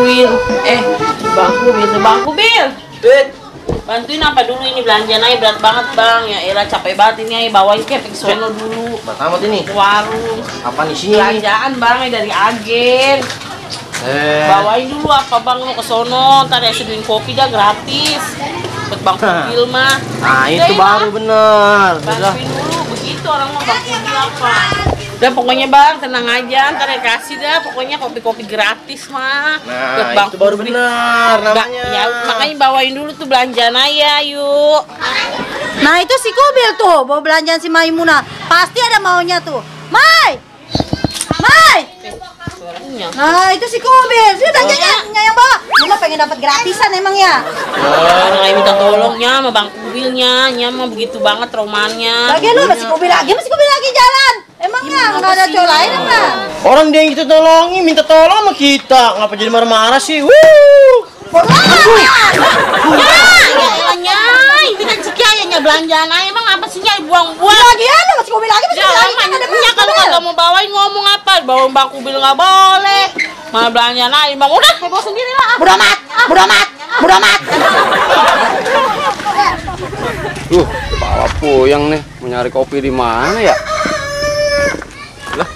Bil. Bang Kubil. Bantuin apa dulu ini belanjaan aja berat banget bang. Ya elah capek banget ini aja bawain kayak pergi sono dulu. Buat amat ini? Warung. Apa nih sini? Belanjaan bang dari agen. Bawain dulu apa bang lo ke sono. Ntar ya seduin kopi dah gratis. Buat Bang Kubil mah. Nah itu baru bener. Bantuin dulu begitu orang mau Bang Kubil apa. Udah pokoknya bang tenang aja, ntar ya kasih dah pokoknya kopi-kopi gratis mah. Nah Bang itu baru bener namanya. Ya makanya bawain dulu tuh belanjaan aja yuk. Nah itu si Kubil tuh bawa belanjaan si Maimunah. Pasti ada maunya tuh. Mai. Nah itu si Kubil. Sudah belanjanya yang bawa. Dia pengen dapat gratisan emang ya. Orang lain minta tolongnya sama Bang Kubilnya, mah begitu banget romannya. Lagian lu masih Kubil lagi jalan. Emangnya nggak ada cowok lain apa? Orang dia yang kita tolongin minta tolong sama kita. Ngapa jadi marah-marah sih? Nyai, itu kan cikayanya belanjaan aja emang apa sih nyai buang-buang? Lagian lu masih Kubil lagi. Nya kalau kagak mau bawain ngomong apa? Bawa Bang Kubil nggak boleh. Malah belanjaan aja bang, udah heboh sendiri lah. Bodo amat. Kepala puyeng nih, mau nyari kopi di mana ya? Lah,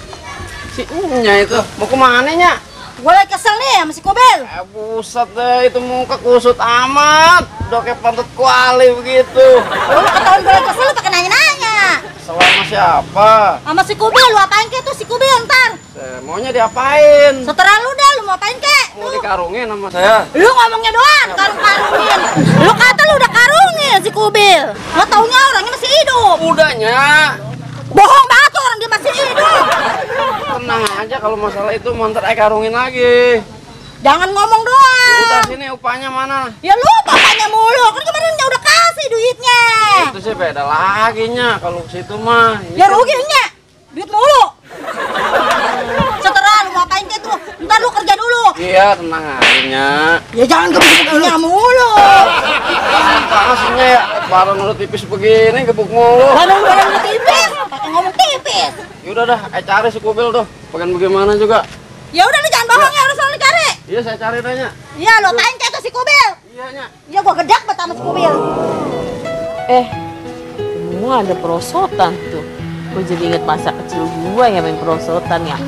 si Nya itu mau kemana Nya? Gue lagi kesel nih sama si Kubil. Buset deh, itu muka kusut amat, udah kayak pantat kuali begitu. Lu ketahuan gue lagi kesel lu pakai nanya-nanya. Selama siapa? Sama si Kubil, lu apain ke tuh si Kubil ntar? Maunya diapain? Setelah lu dah, lu mau apain ke? Mau dikarungin sama saya? Lu ngomongnya doang, karungin. Lu kata lu udah karungin si Kubil. Lu taunya orangnya masih hidup. Udahnya. Bohong banget tuh orang dia masih hidup. Tenang aja kalau masalah itu mantar karungin lagi. Jangan ngomong doang. Udah sini upahnya mana? Ya lu bapaknya mulu, kan kemarin udah kasih duitnya. Itu sih beda lagi Nya, kalau situ mah. Ya rugi nya, duit mulu. Setelah lu mau apain ke tuh, ntar lu kerja dulu. Iya, tenang aja Nya. Ya jangan gebuk-gebuknya mulu. Panasnya ya, barang lu tipis begini gebuk mulu. Barang lu tipis, pakai ngomong tipis. Yaudah dah, cari si Kubil tuh. Pengen bagaimana juga. Ya udah lu jangan bohong ya, lu selalu cari. Iya, saya cari tanya. Iya, lu apain ke tuh si Kubil? Iya Nya. Ya gua gedak bet sama si Kubil. Gua ada perosotan tuh. Gue jadi inget masa kecil gua ya main perosotan ya.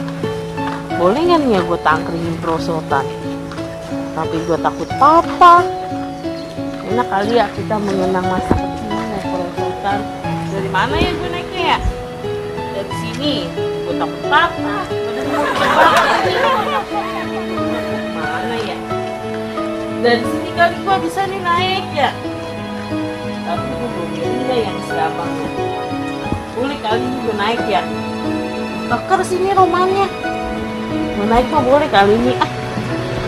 Boleh nggak nih ya gue tangkringin perosotan? Tapi gue takut papa. Enak kali ya kita mengenang masa kecil naik perosotan. Dari mana ya gue naiknya ya? Dari sini. Gue takut papa. Mana ya? Dari sini kali gue bisa nih naik ya. Tapi gue belum lihat yang siapa. Boleh kali ini gue naik ya. Keker sini romannya. Mau naik mah boleh kali ini.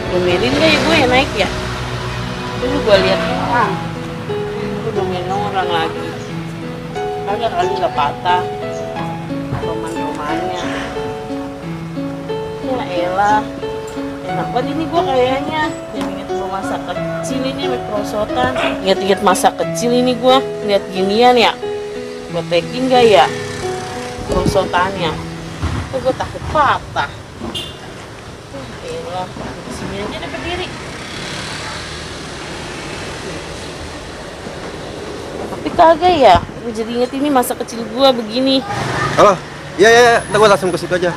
Domelin gak ya gue yang naik ya? Dulu gue lihat orang. Gue domelin orang lagi. Kagak kali gak patah. Roman-romannya. Ya elah. Enak banget ini gue kayaknya. Yang inget gue masa kecil ini sama perosotan. Ingat-ingat masa kecil ini gue. Lihat ginian ya. Gue tekin gak ya perosotannya? Kok gue takut patah. Elah, disini aja deh berdiri. Tapi kagak ya, gue jadi inget ini masa kecil gue begini. Halo, iya, ntar gue langsung ke situ aja.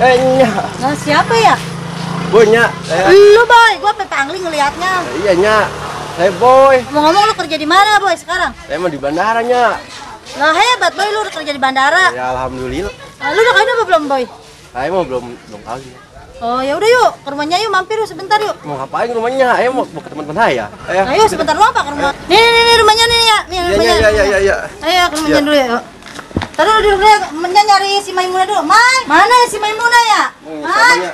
Nya. Nah siapa ya? Boy, Nya. Lu boy, gua sampai pangling ngeliatnya. Iya, Nya. Saya Boy. Ngomong lu kerja di mana boy sekarang? Saya mah di bandara, Nya. Nah hebat boy, lu udah kerja di bandara. Ya alhamdulillah. Nah, lu udah kawin apa belum boy? Saya mah belum kali. Oh ya udah yuk, ke rumahnya yuk, mampir yuk sebentar yuk. Mau ngapain rumahnya? Ayo mau ke teman-teman saya. Ayo sebentar doang pak ke rumah. Nih rumahnya nih ya. Nih rumahnya. Iya. Ayo ke rumahnya dulu ya. Taruh dulu deh, temennya nyari si Maimunah dulu. Mai, mana ya si Maimunah ya? Mai.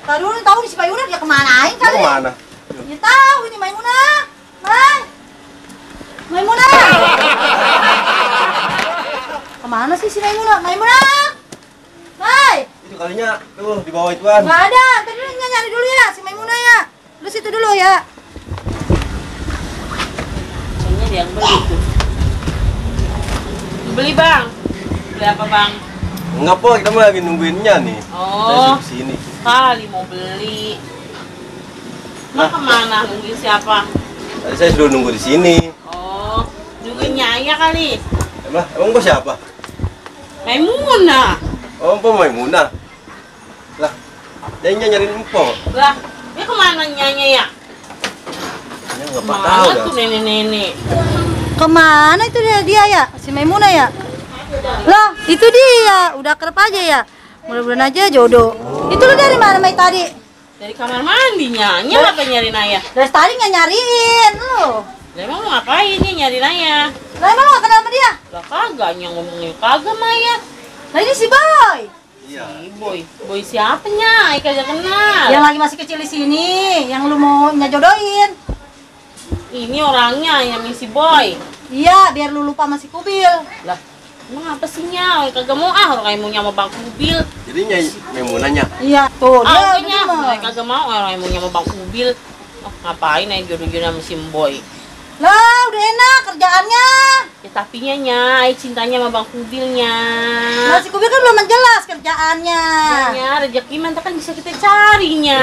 Taruh tahu si Maimunah dia kemanain kali? Kemana? Ya tahu ini Maimunah. Mai. Maimunah. Kemana sih si Maimunah? Maimunah. Mai. Itu kalinya tuh di bawah ituan. Nggak ada. Tadi nyari dulu ya si Maimunah ya. Lu situ dulu ya. Kayaknya dia yang beli tuh. Beli bang. Beli apa bang? Enggak po, kita mah lagi nungguinnya nih. Oh. Saya sini. kali mau beli. Mau kemana? Nungguin siapa? Tadi saya sudah nunggu di sini. Oh, nungguin Nyaya kali. Emang bos siapa? Maimunah. Oh, Empok Maimunah. Lah, dia nyariin Empok. Lah, dia kemana Nyanya ya? Ya nggak tahu Mana dah. tuh nenek-nenek? Kemana itu dia ya? Si Maimunah ya? Lah, itu dia. Udah kerap aja ya. Mudah-mudahan aja jodoh. Itu lu dari mana Mai tadi? Dari kamar mandi Nyanya apa nyari Naya? Dari tadi nggak nyariin lu. Lah emang mau ngapain nih nyari Naya? Lah emang lu gak kenal sama dia? Lah kagak, yang ngomongnya kagak Maya. Lah ini si Boy. Iya. Si Boy. Boy siapa Nya? Kagak kenal. Yang lagi masih kecil di sini, yang lu mau nyajodohin. Ini orangnya yang si Boy. Iya, biar lu lupa masih kubil. Lah, emang apa sih Nya? Kagak mau orang kayak mau nyama Bang Kubil. Jadi Maimunahnya. Iya, tuh dia udah Nya, demen. kagak mau orang yang mau nyama Bang Kubil. Oh, ngapain aja jodoh-jodoh sama si Boy? Lah, udah enak kerjaannya. Ya tapinya Nya, ay cintanya sama Bang Kubilnya. Masih kubil kan belum jelas kerjaannya. Nya, rezeki mantap kan bisa kita carinya.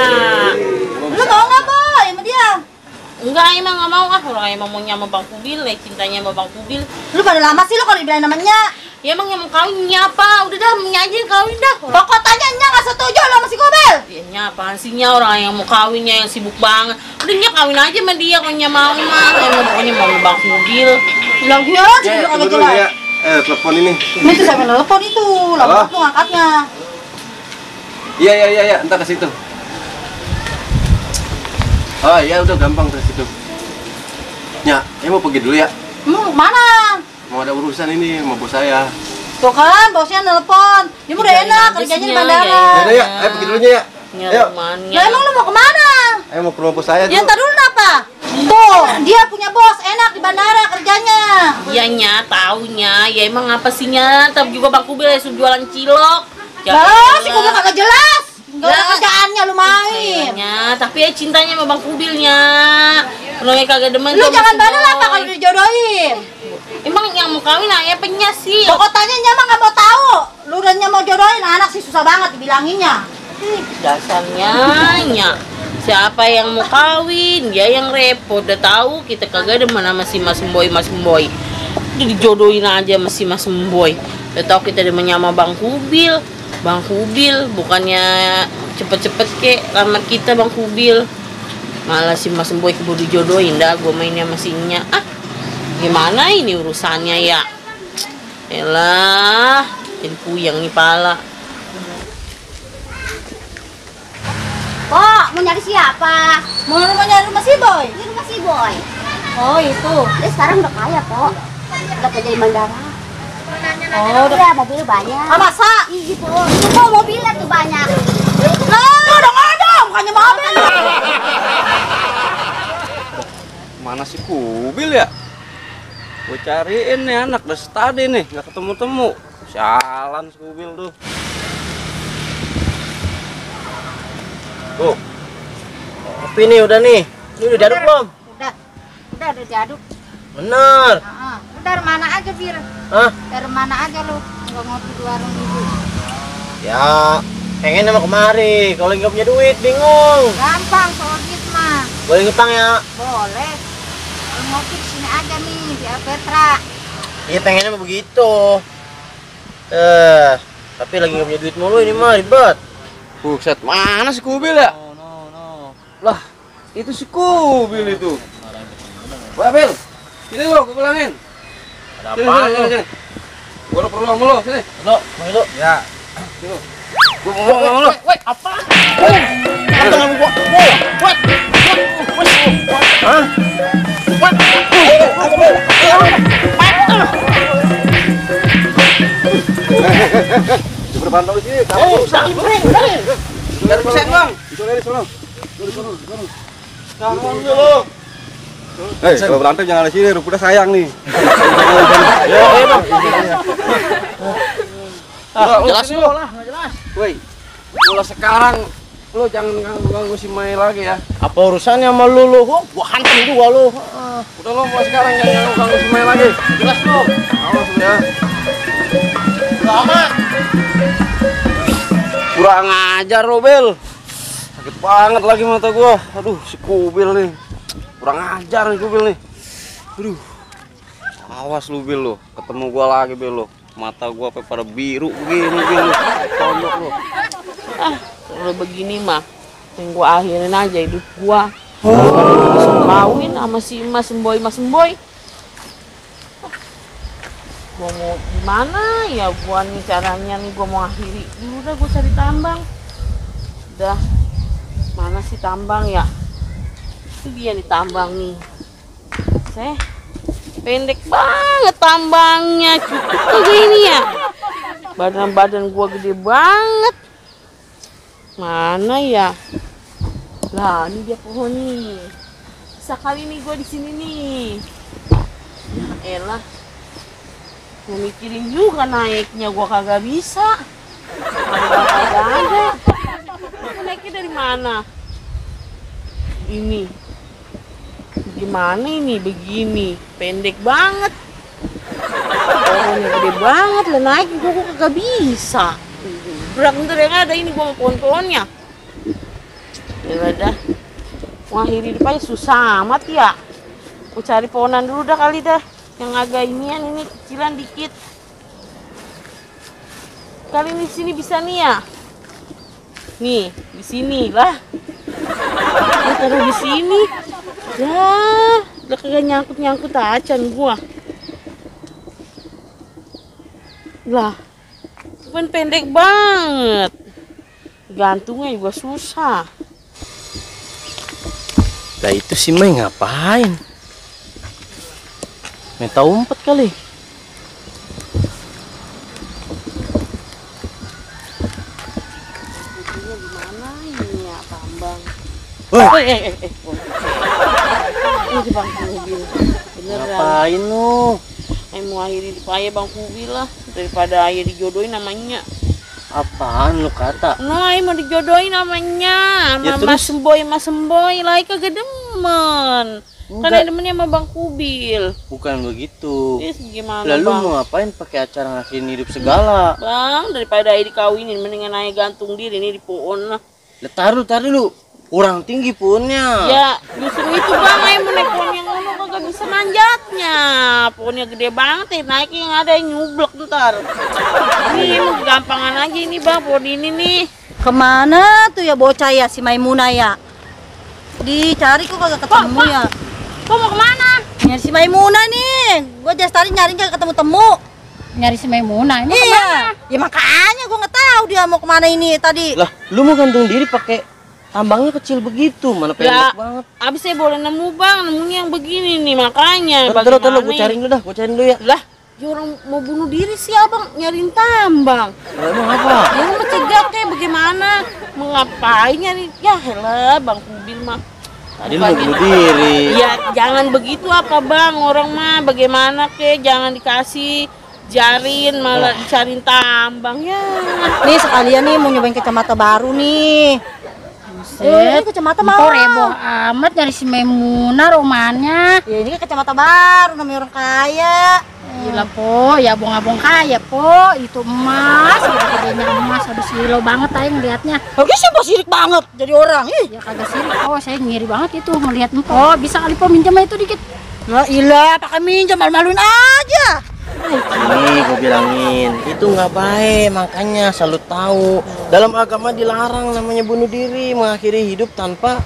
Lu mau nggak Boy sama dia? Enggak, emang nggak mau orang emang mau nyama Bang Kubil, cintanya sama Bang Kubil. Lu pada lama sih lu kalau dibilang namanya. Ya emang yang mau kawin apa? Udah dah, Nya aja yang kawin dah. Pokoknya Nya nggak setuju lo masih kubil. Ya Nya apaan sih Nya, orang yang mau kawinnya yang sibuk banget. Udah Nya kawin aja sama dia kalau Nya mau mah. Emang pokoknya mau Bang Kubil. Bilang dia sih Ya, bilang tunggu agak dulu jelas. ya. Telepon ini. Ini tuh saya telepon itu, lama tuh ngangkatnya. Iya, entar ke situ. Oh iya, udah gampang ke situ. Ya, mau pergi dulu ya. Mana? Mau ada urusan ini sama bos saya. Tuh kan, bosnya nelpon. Dia udah Tinggalin enak aja kerjanya sih, di Nya, bandara. ya. Ya udah ya, ayo pergi dulunya ya. Nya Ayo. rumahnya. Lah emang lu mau kemana? Ayo mau ke rumah bos saya Ya dulu. ntar dulu kenapa? Tuh, dia punya bos enak di bandara kerjanya. Ya Nya, taunya. Ya emang apa sih Nya? Tapi juga Bang Kubil ya sudah jualan cilok. Ya, Lah, si kubil kagak jelas. Enggak ada Lah. kerjaannya lu main. Kayaknya, tapi ya cintanya sama Bang Kubilnya. Kalau kagak demen Lu sama jangan si bandel Boy. apa kalau dijodohin. Emang yang mau kawin ayah penya sih. Pokoknya Nya mah nggak mau tahu. Lu dan Nya mau jodohin anak sih susah banget dibilanginnya. Dasarnya Nya. Siapa yang mau kawin, dia yang repot. Udah tahu kita kagak demen sama si Mas Boy. Udah dijodohin aja sama si Mas Boy. Udah tahu kita demennya sama Bang Kubil. Bang Kubil bukannya cepet-cepet kek lamar kita Bang Kubil. Malah si Mas Boy keburu dijodohin dah gue mainnya sama si Nya. Ah, gimana ini urusannya ya? Elah, jadi puyeng nih pala. Kok mau nyari siapa? Mau nyari rumah si Boy. Ini rumah si Boy. Oh, itu. Dia sekarang udah kaya kok. Udah kerja di bandara. Oh, Udah mobil banyak. Ah, masa? Iya gitu. Itu kok mobilnya tuh banyak. Lah, udah nggak ada, bukannya mobil. Mana si Kubil ya? Gue cariin nih anak dari tadi nih, nggak ketemu-temu. Sialan si Kubil tuh. Tuh. Kopi nih udah nih. Ini udah diaduk belum? Udah diaduk. Bener. Lu dari mana aja, Bir? Hah? Dari mana aja lu? Nggak ngopi di warung itu. Ya, pengen sama kemari. Kalau nggak punya duit, bingung. Gampang soal gitu mah. Boleh ngutang ya? Boleh. Lu ngopi di sini aja nih, di Alpetra. Iya pengennya mah begitu. Tapi lagi nggak punya duit mulu ini mah ribet. Buset, mana si Kubil ya? Lah, itu si Kubil itu. Wah, Bil. Sini lo, gue bilangin. Ada Sini, apa sini, lu? sini. Gue udah perlu sama lo, sini. Lo, mau lu? Ya. Sini lo. Gue mau sama lo. Wait, apa? Tangan gua. Hah? Coba pantau sini, kamu rusak. Dari persen bang. Itu dari sana. Tangan lu. Hei, kalau berantem jangan di sini, udah sayang nih. Ya, Bang. Jelas lu. Woi, mulai sekarang lu jangan ganggu si Mai lagi ya. Apa urusannya sama lu? Gua hantam juga lu. Udah lo mulai sekarang jangan ganggu si Mai lagi. Jelas lu. Awas lu ya. Lama. Kurang ajar lo, Bel. Sakit banget lagi mata gua. Aduh, si Kubil nih. Kurang ajar nih Kubil nih. Aduh. Awas lu, Bil lo. Ketemu gua lagi, Bel lo. Mata gua sampai pada biru begini, Bil lo. Tolong lo. Kalau begini mah, yang gua akhirin aja hidup gua. Bisa kawin sama si Mas Semboy. Gua mau gimana ya gua nih caranya nih, gua mau akhiri dulu dah, gua cari tambang. Udah, mana sih tambang ya? Itu dia nih tambang nih. Pendek banget tambangnya, cukup kagak ini ya? Badan gua gede banget. Mana ya? Lah, ini dia pohon nih. Bisa kali nih gua di sini nih. Ya elah. Gue mikirin juga naiknya, gua kagak bisa. Kagak ada. Gue naiknya dari mana? Ini. Gimana ini? Begini. Pendek banget. Pohonnya gede banget. Lah naik gua kagak bisa. Berat bentar yang ada ini gua mau pohon-pohonnya. Ya dah. Mengakhiri hidup aja susah amat ya. Gue cari pohonan dulu dah kali dah. Yang agak inian, ini kecilan dikit. Kali ini sini bisa nih ya. Nih, di sini lah. Gue taruh di sini. Ya, udah kagak nyangkut acan gua. Lah, kan pendek banget. Gantungnya juga susah. Lah itu si Mai ngapain? Main tahu umpet kali. Butuhnya gimana ini ya tambang? Ini di Bang Kubil. Beneran. Ngapain lu? Mau akhiri di payah Bang Kubil lah, daripada ayah dijodohin namanya. Apaan lu kata? Nah, mau dijodohin namanya. Ya, Mas terus? Semboy, lah kagak demen. Karena demennya sama Bang Kubil. Bukan begitu. Terus gimana Lalu Bang? mau ngapain pakai acara ngakhirin hidup segala? Bang, daripada ayah dikawinin, mendingan ayah gantung diri nih di pohon lah. Lah taruh lu. Kurang tinggi pohonnya. Ya, justru itu Bang, ayah mau naik pohon yang ngono kagak bisa manjatnya. Pohonnya gede banget ya, naik yang ada yang nyublek ntar. Ini mau gampangan aja ini Bang, pohon ini nih. Kemana tuh ya bocah ya si Maimunah ya? Dicari kok kagak ketemu ya. Kok mau kemana? Nyari si Maimunah nih. Gue dari tadi nyari kagak ketemu-temu. Nyari si Maimunah. Ini Iya. Ya makanya gue nggak tahu dia mau kemana ini tadi. Lah, lu mau gantung diri pakai tambangnya kecil begitu, mana pendek Ya, banget. abis saya boleh nemu Bang, nemunya yang begini nih, makanya. Terus Bagaimana gue ini? cariin dulu dah, gue cariin dulu ya. Lah, ya orang mau bunuh diri sih Abang, nyariin tambang. Lah, emang apa? Ya lu mencegah kayak bagaimana? Mengapain nyari? Ya helah Bang Kubil mah. Tadi lu mau bunuh diri. Ya jangan begitu apa Bang, orang mah bagaimana kek, jangan dikasih jarin malah dicariin tambang ya. Nih sekalian nih mau nyobain kacamata baru nih. Ini kacamata Kok mahal. reboh amat nyari si Maimunah romannya. Ya ini kan kacamata baru namanya orang kaya. Gila po, ya abang-abang kaya po. Itu emas, gedenya emas. Aduh silau banget aja ngeliatnya. Bagus sih sirik banget jadi orang. Ih. Ya kagak sirik po, saya ngiri banget itu ngeliat po. Bisa kali po minjem itu dikit. Nah ilah pakai minjem malu-maluin aja. Nih gue bilangin, itu nggak baik, makanya selalu tahu. Dalam agama dilarang namanya bunuh diri, mengakhiri hidup tanpa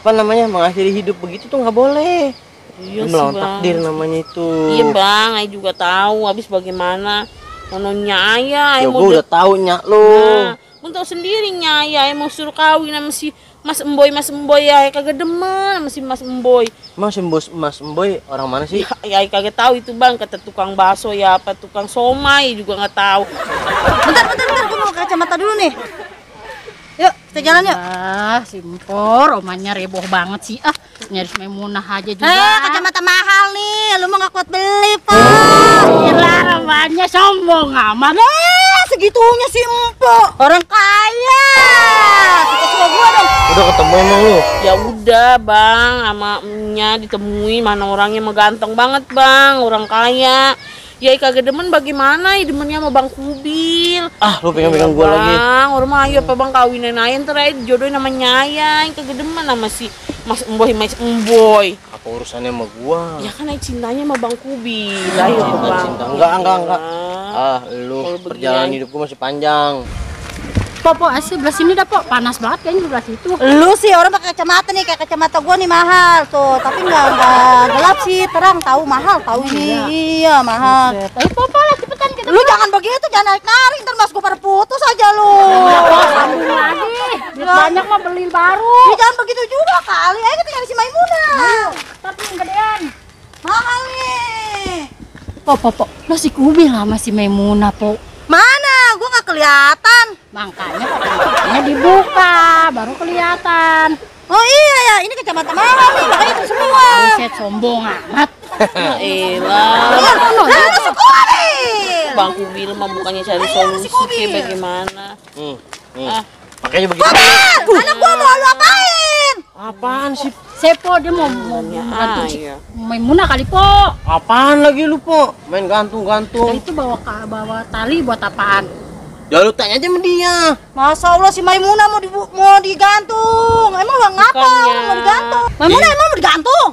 mengakhiri hidup begitu tuh nggak boleh. Iya sih Melawan Bang. takdir namanya itu. Iya Bang, Ayah juga tahu habis bagaimana mononya ayah. Ya Ayah gue udah tahu nyak lu. Nah, mau tahu sendiri ayah mau suruh kawin sama si Mas Emboy ya, kagak demen sama si Mas Emboy. Emang si Mas Emboy orang mana sih? Ya kagak tahu itu Bang, kata tukang bakso ya apa tukang somai juga nggak tahu. Bentar, gue mau kacamata dulu nih. Yuk, kita jalan yuk. Simpor, romannya reboh banget sih. Nyari si Maimunah aja juga. Kacamata mahal nih, lu mah gak kuat beli, Pak. Gila romannya sombong amat. Segitunya sih Empok. Orang kaya. Suka-suka gua dong. Udah ketemu emang lu? Ya udah Bang, sama emnya ditemui, mana orangnya mah ganteng banget Bang, orang kaya. Ya kagak demen bagaimana ya demennya sama Bang Kubil. Ah, lu pegang-pegang gua lagi. Bang, orang ayo apa Bang kawinan aja terakhir jodohin sama Nyayang. Kagak demen sama si Mas Emboy. Apa urusannya sama gua? Ya kan cintanya sama Bang Kubil. Ayo Bang. Cinta. Enggak. Ah, lu Kalau perjalanan begini. hidupku masih panjang. Po, sebelah sini dah, Po. Panas banget kayaknya sebelah situ. Lu sih orang pakai kacamata nih, kayak kacamata gua nih mahal tuh, tapi nggak gelap sih, terang, tahu mahal, tahu ini. Iya, mahal. Ayo, Po, lah cepetan kita. Lu jangan begitu, jangan narik-narik, ntar mas gua pada putus aja lu. Sambung lagi. Duit banyak mah beli baru. Ya, jangan begitu juga kali, ayo kita nyari si Maimunah. Tapi yang gedean. Mahal nih. Po, lo si Kubil sama si Maimunah, Po. Mana? Gua nggak kelihatan. Makanya kacamata dibuka, baru kelihatan. Oh iya ya, ini kacamata mahal nih, makanya itu semua. Buset, sombong amat. Elah. Lah, lu si Kubil. Bang Kubil mah bukannya cari solusi kayak bagaimana. Nih. Ah. Makanya begitu. Kubil, anak gua mau lu apain? Apaan sih? Sepo dia mau gantung si Iya. Maimunah kali, Po. Apaan lagi lu, Po? Main gantung-gantung. Itu bawa tali buat apaan? Ya lu tanya aja sama dia. Masa Allah si Maimunah mau digantung. Emang lu ngapa Bukannya. orang mau digantung? Maimunah emang mau digantung?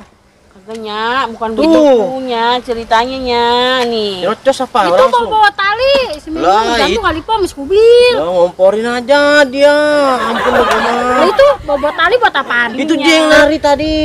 Kagaknya, bukan Tuh. begitu punya ceritanya nih. Nyocos apa? Itu Langsung. bawa tali. Si Maimunah Lah, gantung kali, Po, Mas Kubil. Ya, ngomporin aja dia. Ampun lu Lah gua. itu bawa tali buat apaan? Itu dia yang nari tadi.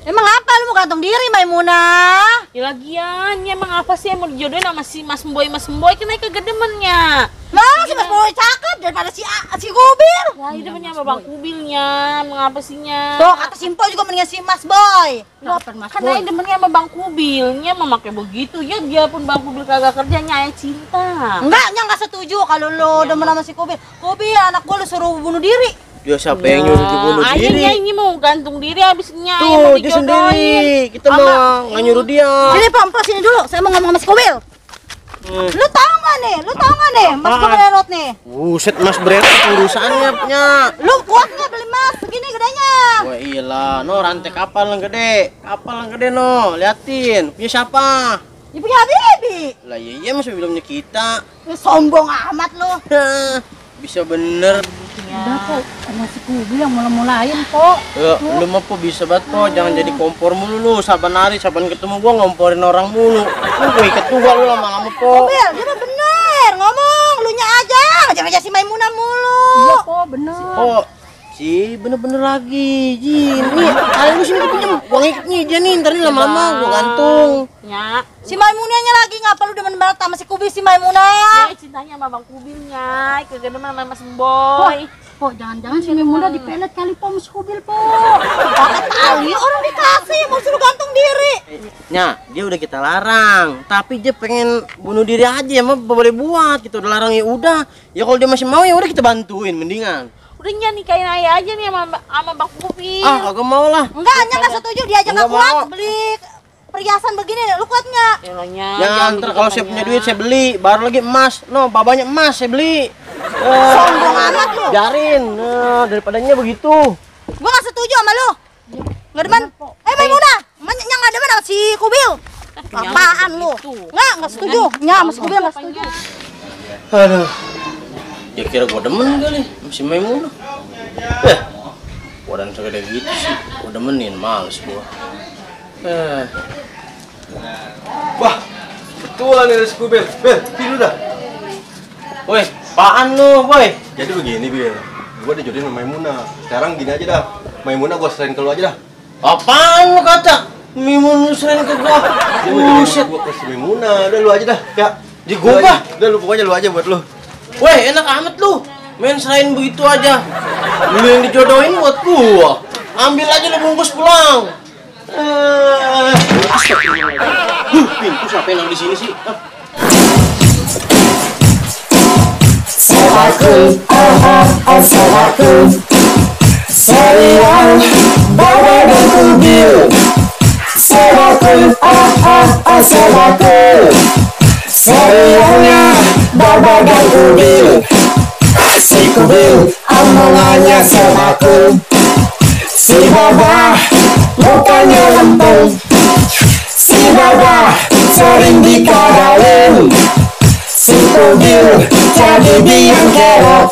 Emang apa lu mau gantung diri Maimunah? Ya lagian, ya emang apa sih yang mau dijodohin sama si Mas Emboy kan naik kagak demennya. Lah si Mas Boy cakep daripada si Kubil. Ya itu demennya sama Bang Kubilnya, mengapa sihnya? Tuh kata Simpol juga mendingan si Mas Boy. Kapan Mas Kan Boy? Ayah demennya sama Bang Kubilnya memakai begitu ya dia pun Bang Kubil kagak kerjanya Ayah cinta. Enggaknya nggak setuju kalau lu demen sama si Kubil. Kubil anak gua lu suruh bunuh diri. Dia siapa yang nyuruh dibunuh Ayahnya diri? ini mau gantung diri habisnya Ayah mau Tuh, dia sendiri. dijodohin. Kita mah nggak nyuruh dia. Sini Pak, sini dulu. Saya mau ngomong sama si Kubil. Lu tahu nggak nih? Mas gua ngerot nih. Buset, Mas Bret urusannya punya. Lu kuat nggak beli mas? Begini gedenya. Wah iyalah, no rantai kapal yang gede. Kapal yang gede no, liatin. Punya siapa? Ya punya Bibi. Lah iya masih belumnya kita. Lu sombong amat lu. Hah, bisa bener. Udah, Po. Sama si Kubil yang mula-mulain, Po. Ya, lu mah Po bisa banget Po, jangan jadi kompor mulu lu. Saban hari, saban ketemu gua ngomporin orang mulu. Lu gue ikat juga lu lama-lama Po. Kubil, dia mah bener ngomong. Lu nya aja, ngejar-ngejar si Maimunah mulu. Iya, Po, bener. Oh, si bener-bener lagi, Jin. Nih, kali lu sini pinjem. Gua ngikut nih dia nih, ntar nih lama-lama gua gantung. Ya, Si Maimunahnya lagi ngapa lu demen banget sama si Kubil si Maimunah? dia cintanya sama Bang Kubilnya, kagak demen sama Mas Emboy. Po, jangan-jangan si Maimunah dipelet kali, Po, Mas Kubil, Po. Pakai tali orang dikasih mau suruh gantung diri. Nya, dia udah kita larang, tapi dia pengen bunuh diri aja ya, mah boleh buat. Kita udah larang ya udah. Ya kalau dia masih mau ya udah kita bantuin mendingan. Udah nikahin Ayah aja nih sama Bang Kubil. Ah, kagak mau lah. Enggak, nya nggak setuju dia aja nggak Nggak kuat mau. beli perhiasan begini. Lu kuat nggak? Elahnya, Ya, ntar kalau saya punya duit saya beli, baru lagi emas. No, babanya emas saya beli. Sombong amat lu. Biarin, daripadanya begitu. Gua nggak setuju sama lu. Nggak demen. Maimunah, nya nggak demen sama si Kubil. Apaan lu? Nggak setuju. Nya sama si Kubil nggak setuju. Aduh. Ya kira gua demen kali, masih Maimunah. Gua dan segede gitu sih, gua demenin, males gua. Wah, betulan nih si Kubil. Bel, tidur dah. Woi, apaan lu, boy? Jadi begini, Bil. Gua dijodohin sama Maimunah. Sekarang gini aja dah. Maimunah gua serahin ke lu aja dah. Apaan lu kata? Maimunah serahin ke gua. Buset. Gua kasih Maimunah. Udah lu aja dah. Ya. Di gua bah. Udah lu pokoknya lu aja buat lu. Woi, enak amat lu. Main serahin begitu aja. Lu yang dijodohin buat gua. Ambil aja lu bungkus pulang. Pintu siapa yang di sini sih? Sobaku, sobaku, serial Baba dan Kubil. Sobaku, sobaku, serialnya Baba dan Kubil. Si Kubil omongannya sobaku, si Baba mukanya lempeng. Si Baba sering dikadalin, Kubil jadi biang kerok.